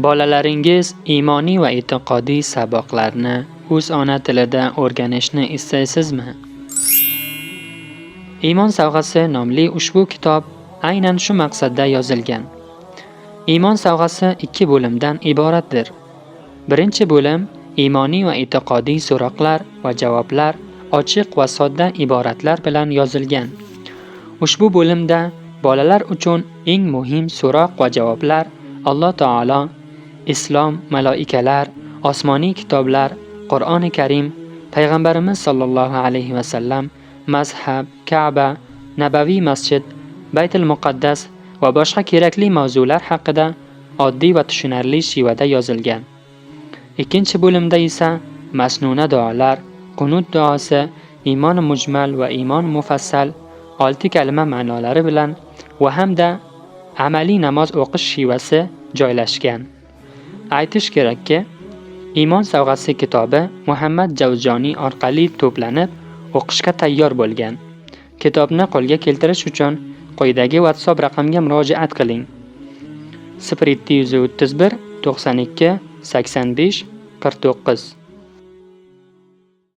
Bolalaringiz iymoniy va e'tiqodiy saboqlarni o'z ona tilida o'rganishni istaysizmi? Iymon savg'asi nomli ushbu kitob aynan shu maqsadda yozilgan. Iymon savg'asi ikki bo'limdan iboratdir. Birinchi bo'lim iymoniy va e'tiqodiy so'roqlar va javoblar ochiq va sodda iboratlar bilan yozilgan. Ushbu bo'limda bolalar uchun eng muhim so'roq va javoblar Alloh taolo, islom, maloikalar, osmoniy kitoblar, Qur'oni Karim, payg'ambarimiz sollallohu alayhi va sallam, mazhab, Ka'ba, Nabaviy masjid, Baytul Muqaddas va boshqa kerakli mavzular haqida oddiy va tushunarli shivada yozilgan. Ikkinchi bo'limda esa masnuna duolar, qunut duosi, iymon mujmal va iymon mufassal, olti kalima ma'nolari bilan va hamda amaliy namoz o'qish shivasi joylashgan. Aytish kerakki, Iymon savg'asi kitobi Muhammad Javzjoniy orqali to'planib, o'qishga tayyor bo'lgan. Kitobni qo'lga keltirish uchun quyidagi WhatsApp raqamga murojaat qiling: 0731 92 85 49.